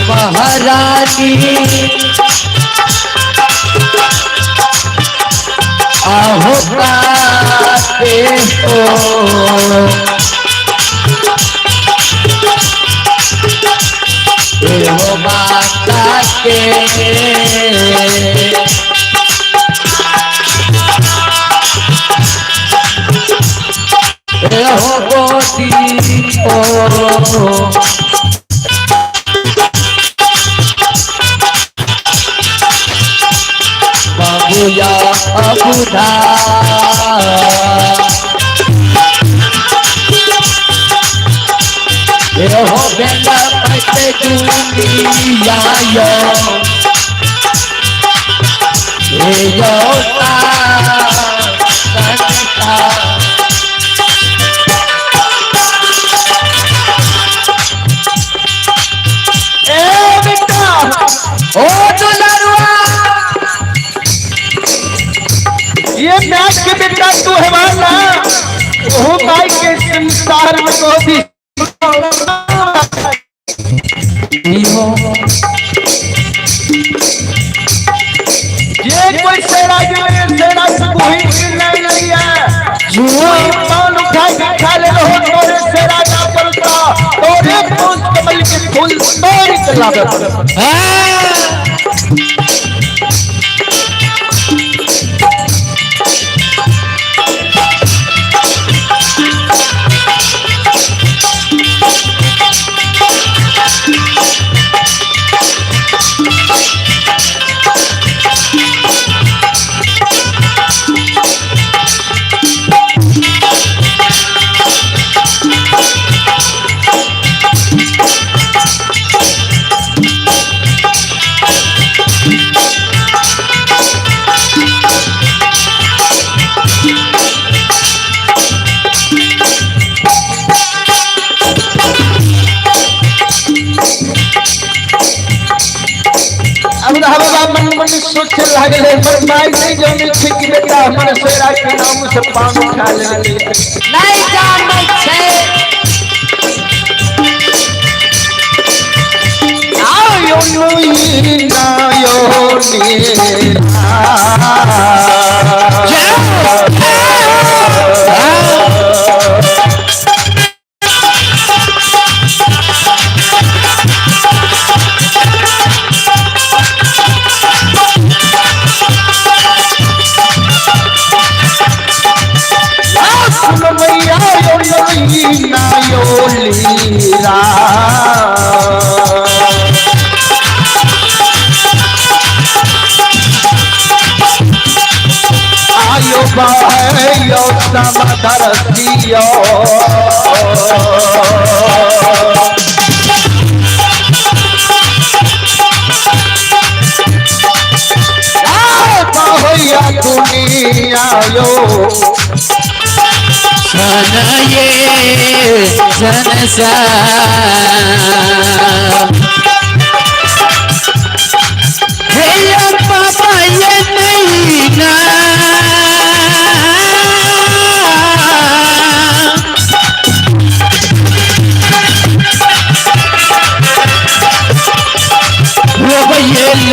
महारानी आहो काते हो हो माता के हो गोदी ओ बाबूया अबुधा हो बेला पते दुनिया यो हे यो ता ए बेटा ओ दुलारुआ ये मैच के बेटा तू है ना वो भाई के संसार में को भी ये कोई सेना के लिए सेना से कोई नहीं नहीं है। कोई पान उठा के खा ले रहो तोरे सेना ना पड़ता तोरे पूछ कमल के फूल तोड़ के लावे पड़ता। मन मन सोचे लागले पर माई नहीं जाने छे कि बेटा हमर सेरा के नाम से पान उठा ले नहीं जानै छे। आयो नुई ना यो नी आयो बायो समधरसियो बाहोया दुनिया यो सनये जनसा।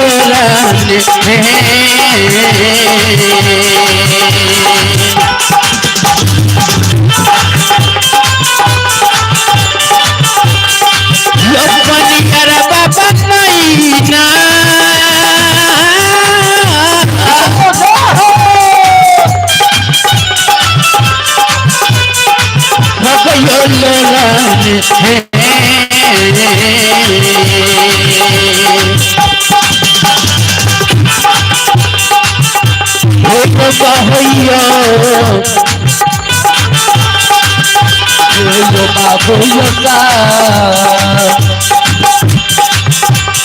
लोलन लोपनी कर बाबा नहीं ना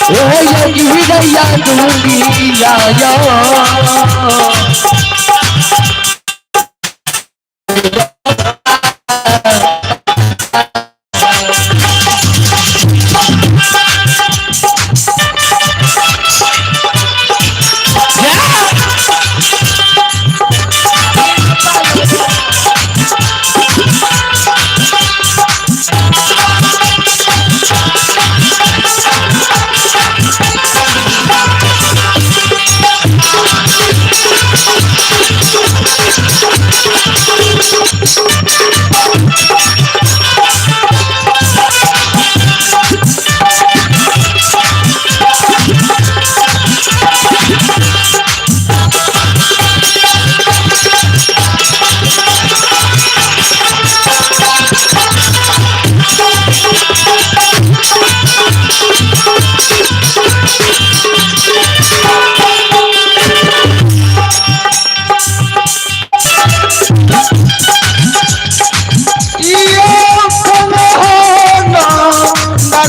लोलन यो।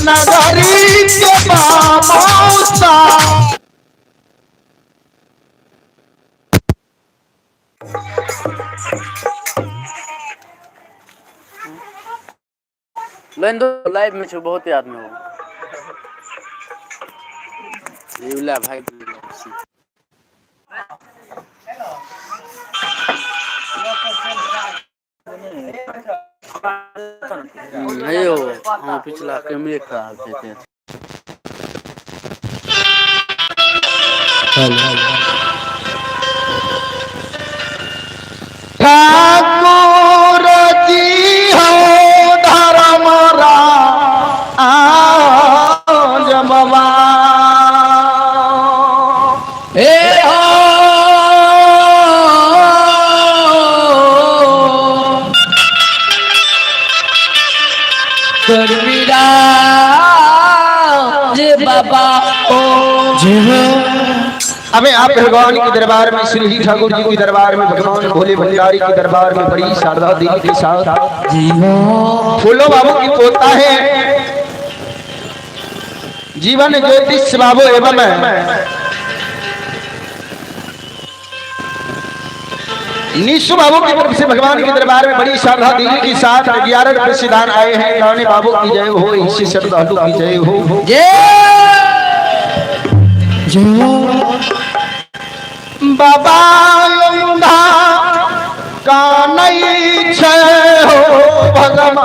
नगरी के बामौसा। लाइन दो लाइव में छो बहुते आदमी हो ये भाई। हेयो हाँ, पिछला कैमरे खराब थे। ठाकुर जी हो धर्मरा आज बाबा। ए हो करवीराज बाबा ओ। हमें आप भगवान के दरबार में, श्री ठाकुर जी के दरबार में, भगवान भोले भंडारी के दरबार में बड़ी शारदा देवी के साथ फूलो बाबू की पोता है जीवन ज्योतिष बाबू एवं निशु बाबू की तरफ से भगवान के दरबार में बड़ी श्रद्धा देवी के साथ 11 रुपए से दान आए हैं। रानी बाबू की जय हो, इसी श्रद्धालु की जय हो। बाबा अंधा का नहीं छे हो भगवान।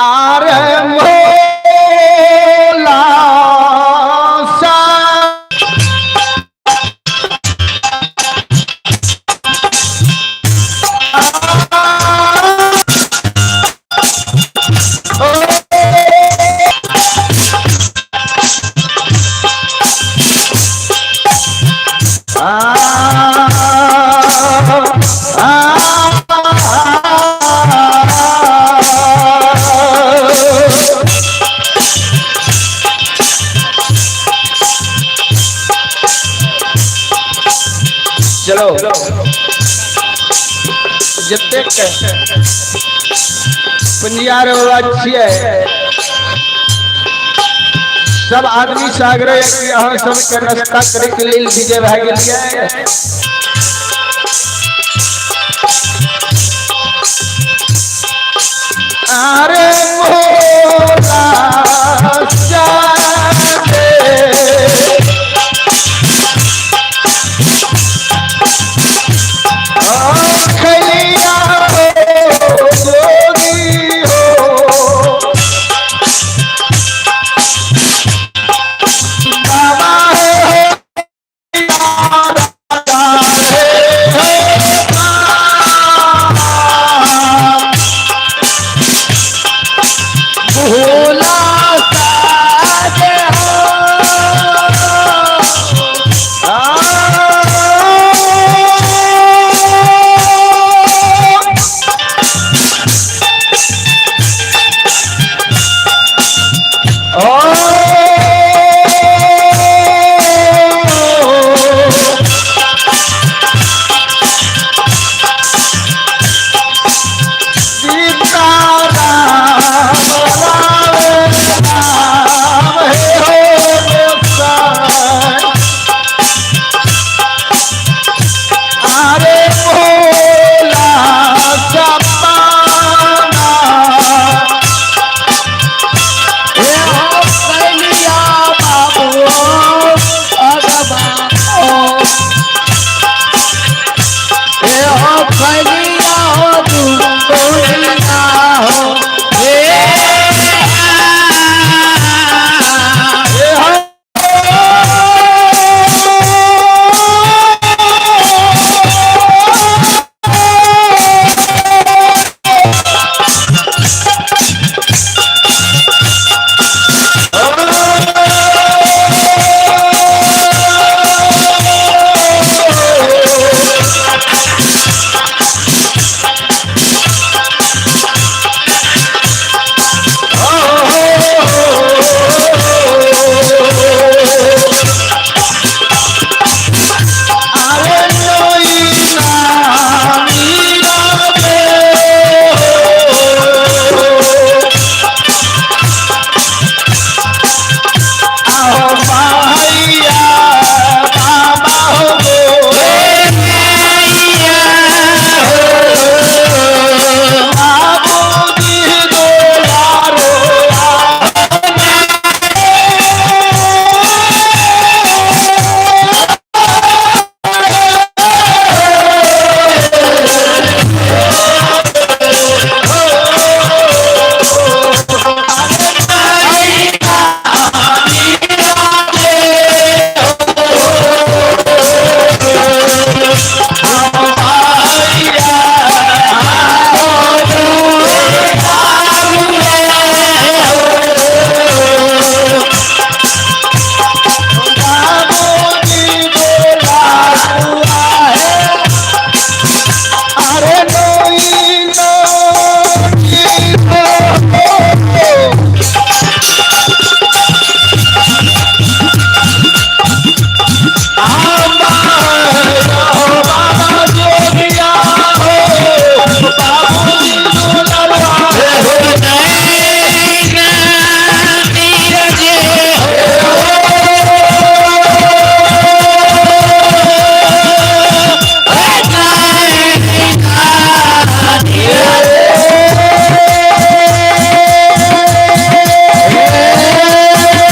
आरे भोला सा चलो जतेक पंजियार वाला छियै सब आदमी सागर अहाँ सबके नाश्ता करे के लेल विजय भए गेलियै। अरे